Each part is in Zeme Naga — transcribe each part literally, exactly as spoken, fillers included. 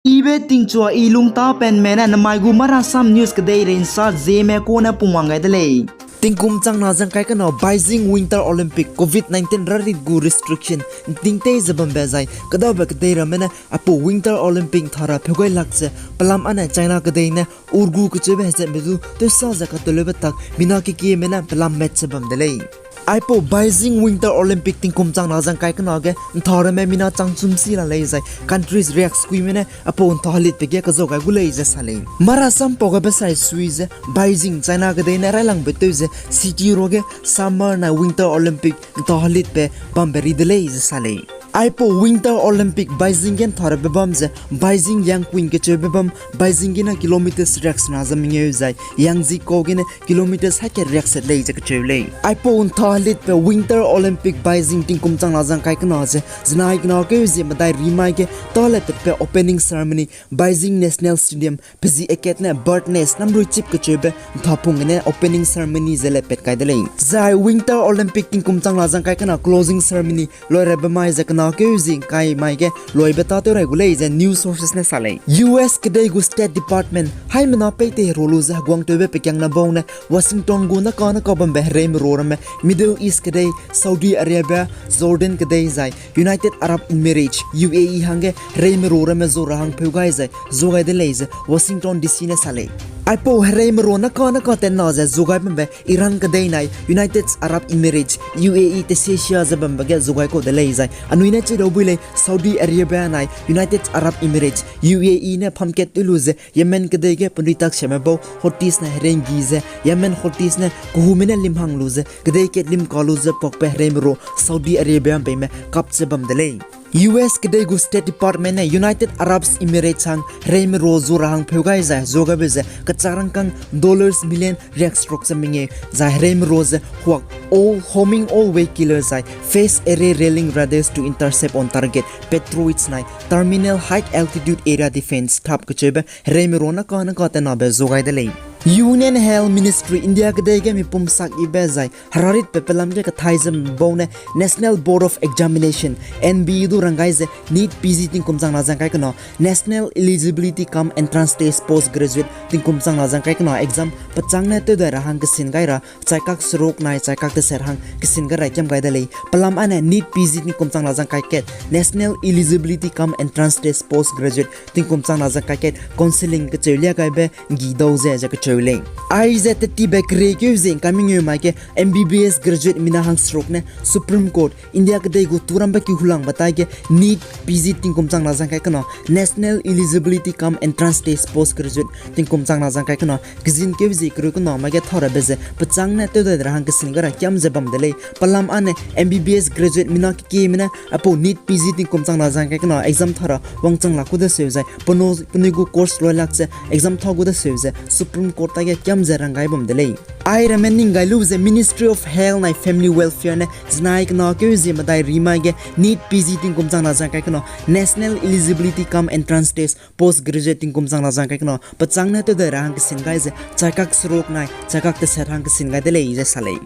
Ibe tingchua i lungtapenme ne namai gu Marasam News kedeirei nsa zieme kune pungwang gai de lei. Tingkum changna zangkai kena Beijing Winter Olympic covid nineteen rarit gu restriction ntingtei ze bambe zai kedabe kedei ramme ne aipau Winter Olympic nthara pheu gai lak ze pelam ane China kedei ne urgu kecheube hezatme du tewsa ze kateleube tak mina kekieme ne pelam mat ze bam de lei. Aipau Beijing Winter Olympic tingkum changna zangkai kena ge ntha ramme mina changchum si la lei zai countries riak skuime ne aipau ntha helitbe ge kazau gai gu lei ze sa lei. Marasam pau gabe sai sui ze Beijing China kedei ne railangbe tew ze city ruage Summer nai Winter Olympic ntha helitbe bambe ri de lei ze sa lei. Aipau Winter Olympic Beijing ge ntharabe bam ze Beijing Yangqing kecheube bam Beijing gene kilometres riaksena ze mengeu zai Yangzikau gene kilometres hakat riakset lei ze kecheu lei. Aipau ntha helitbe Winter Olympic Beijing tingkum changna zangkai kena ze zenai kena keu zie medai rimai ge tale petbe opening ceremony Beijing National Stadium pezi akat ne Bird Nest namrui chip kecheube nthapung gene opening ceremony ze le pat kai de lei. Zai Winter Olympic tingkum changna zangkai kena closing ceremony loirabe mai ze kena keu zie ngkai mai ge loibe tatew rai gu lei ze news sources ne sa lei. U S kedei gu State Department haimena peitei hero lu ze heguangtewbe pekiangna bau ne Washington gu naka naka bambe hereime ro ramme Middle East kedei, Saudi Arabia, Jordan kedei zai United Arab Emirates, U A E hangge hereime ro ramme zu ra hang pheu gai zai zu gai de lei ze Washington D C ne sa lei. Aipau hereime ro naka naka tenna ze zu gai bambe Iran kedei nai United Arab Emirates, U A E tesesia ze bambe ge zu gai kau de lei zai anui ne chidau bui lei Saudi Arabia nai United Arab Emirates, U A E ne phamkat tew lu ze Yemen kedei ge penui taksiame bau Houthis nai herenggi ze Yemen Houthis ne kehume ne limhang lu ze kedei kat limka lu ze pakbe hereime ro Saudi Arabia mpeime kap ze bam de lei. U S kedei gu State Department ne United Arab Emirates hang hereime ro zu ra hang pheu gai zai zu gaibe ze kechak rangkâng dollars million riakseruk ze mengeu zai hereime ro ze huak all homing all way killer zai phased array railing radars to intercept on target, Patriots nai terminal high altitude air defense thap kecheube hereime ro naka naka tenabe zu gai de lei. Union Health Ministry India kedei ge mipum sak ibe zai heraritbe pelam ge kathai ze bau ne National Board of Examination, N B E du rang gai ze NEET P G tingkum changna zangkai kena National Eligibility cum Entrance Test Postgraduate tingkum changna zangkai kena exam pechâng ne tewdai ra hang kesin gai ra chaikak seruk nai chaikak teset hang kesin gai ra kiam gai de lei. Pelam ane NEET P G tingkum changna zangkai kat National Eligibility cum Entrance Test Postgraduate tingkum changna zangkai kat counselling kecheu lia gaibe nggi dau ze ze kecheu lei. Aize tetibe kerekeu ze ngkai mengeu mai ge M B B S graduate mina hang seruk ne Supreme Court India kedei gu turambe kihulangbe tai ge NEET P G tingkum changna zangkai kena National Eligibility cum Entrance Test Postgraduate tingkum changna zangkai kena kezinkeu ze kereu kena mai ge thaurabe ze pechâng ne tewdai ra hang kesin gai ra kiam ze bam de lei. Pelam ane M B B S graduate mina kekieme ne aipau NEET P G tingkum changna zangkai kena exam thaura wangchang lak gu de seu zai penui gu course loi lak ze exam thau gu de seu ze Supreme Court ta ge kiam ze rang gai bam de lei. Airamme ning gai lu ze Ministry of Health nai Family Welfare ne zenai kena keu zie medai rimai ge NEET P G tingkum changna zangkai kena National Eligibility cum Entrance Test Postgraduate tingkum changna zangkai kena pechâng ne tewdai ra hang kesin gai ze chaikak seruk nai chaikak teset hang kesin gai de lei ze sa lei.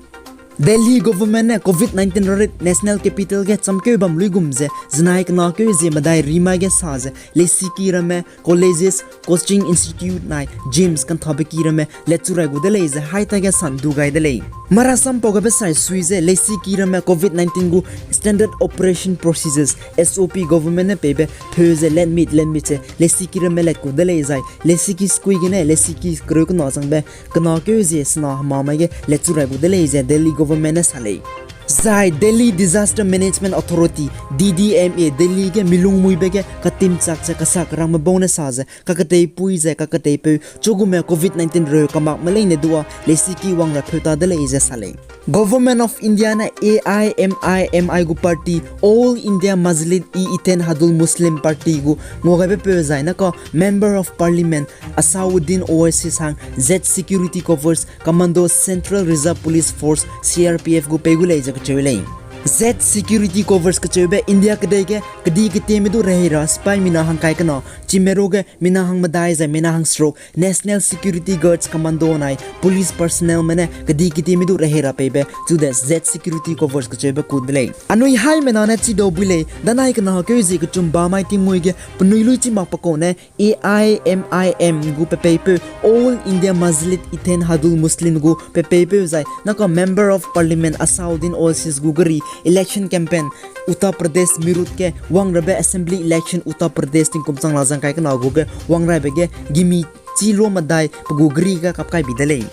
Delhi government ne covid nineteen rarit national capital ge chamkeu bam luigum ze zenai kena keu zie medai rimai ge sa ze lesiki ramme, colleges, coaching institute nai gyms kanthabe ki ramme letchu rai gu de lei ze hai ta ge san du gai de lei. Marasam pau gabe sai sui ze lesiki ramme covid nineteen gu Standard Operation Procedures, S O P government ne peibe pheu ze letmit letmit ze lesiki ramme let gu de lei zai lesiki skui gene lesiki kereu kena changbe kena keu zie sena hema mai ge letchu rai gu de lei ze Delhi government ne sa lei. Zai Delhi Disaster Management Authority, D D M A, Delhi ge milung muibe ge katimchak ze kasak rangme bau ne sa ze kaketeipui ze kaketeipeu chugume covid nineteen reu kamakme leine dua lesiki wang ra pheu ta de lei ze sa lei. Government of India ne A I M I M I gu party All India Majlis-e-Ittehad-ul-Muslim Party gu nguagaibe peu zai ne ka Member of Parliament Asauddin Owaisi sang Z Security Covers Commando Central Reserve Police Force, C R P F gu pei gu lei ze kacheu lei. Z Security Covers kacheube India kedei ge kedi ketieme du rehei ra sipai mina hangkai kena Chimero ge mina hang medai zai mina hang seruk National Security Guards Commando nai police personnelme ne kedi-kedime du rehei ra peibe chu de Z security covers kecheube ku de lei. Anui haimena ne chidau bui lei, danai kena keu zie kechum ba mai tingmui ge penui lui chi mak pe kau ne A I M I M gu pe peipeu All India Majlis Ittehadul Muslim gu pe peipeu zai naka Member of Parliament Asauddin Owaisi gu geri election campaign Uttar Pradesh Meerut ge wangrabe assembly election Uttar Pradesh tingkum chang la zang kai kena gu ge wangraibe ge gimi chi lua medai pe gu geri ge kap kai bi de lei.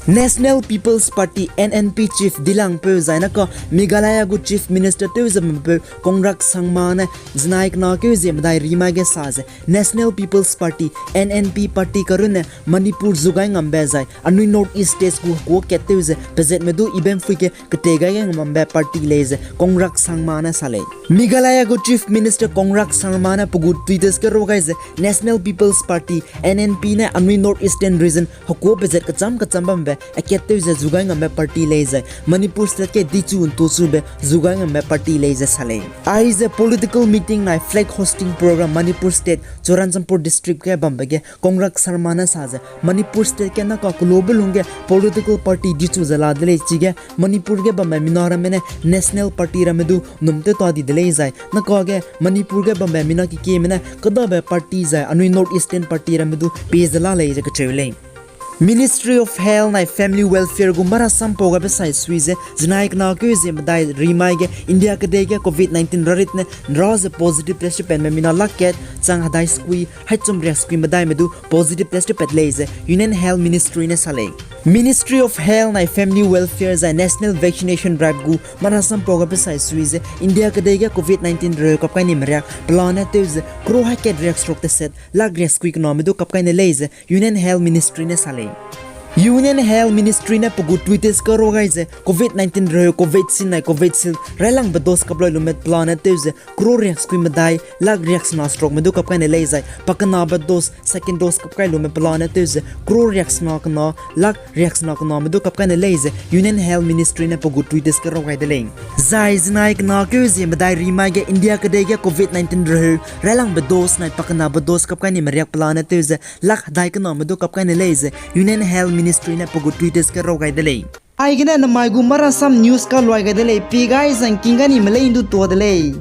National People's Party, N N P chief dilangpeu zai naka Meghalaya gu chief minister tew ze mepeu Conrad Sangma ne zinai kena keu zie medai rimai ge sa ze National People's Party, N N P party karunne Manipur zugai ngambe zai anui North East states gu hekuâ kat tew ze pezatme du ibemfui ge ketei gai ge ngambe party lei ze Conrad Sangma ne sa lei. Meghalaya gu chief minister Conrad Sangma ne pe gu Twitter ge rau gai ze National People's Party, N N P ne anui North Eastern region hekuâ pezat kecham kecham bambe akat tew ze zugai ngambe party lei zai Manipur state ge dichu ntuchube zugai ngambe party lei ze sa lei. Aize political meeting nai flag hosting program Manipur state Churachandpur district ge bambe ge Conrad Sangma ne sa ze Manipur state ge naka kelobe lung ge political party dichu ze la de lei chige Manipur ge bambe mina ramme ne national party ramme du num tew ta di de lei zai naka ge Manipur ge bambe mina kekieme ne kedabe party zai anui North Eastern party ramme du pie ze la lei ze kacheu lei. Ministry of Health nai Family Welfare gu marasam pau gabe sai sui ze zinai kena keu zie medai rimai ge India kedei ge covid nineteen rarit ne nra ze positive test tewpatme mina lak kat chang hedai sekui hai chum riak sekui medaime du positive test tewpat lei ze Union Health Ministry ne sa lei. Ministry of Health nai Family Welfare zai National Vaccination Drive gu marasam pau gabe sai sui ze India kedei ge covid nineteen reu kap kai ni meriak pelane tew ze crore hai kat riak seruk teset lak riak sekui kename du kap kai ne lei ze Union Health Ministry ne sa lei. Union Health Ministry ne pe gu Twitter ge rau gai ze covid nineteen reu Covaxin nai Covishield railangbe dose kap lai lume pelane tew ze crore riak sekui medai lak riak sena serukme du kap kai ne lei zai pakenabe dose second dose kap kai lume pelane tew ze crore riak sena kena lak riak sena kename du kap kai ne lei ze Union Health Ministry ne pe gu Twitter ge rau gai de lei. Zai zinai kena keu zie medai rimai ge India kedei ge covid nineteen reu railangbe dose nai pakenabe dose kap kai ni meriak pelane tew ze lak hedai kename du kap kai ne lei ze Union Health Ministry ne pe gu Twitter ge rau gai de lei. Aigene namai gu marasam news kaluai gai de lei, pie gai zang king gai ni melei ndu tua de lei.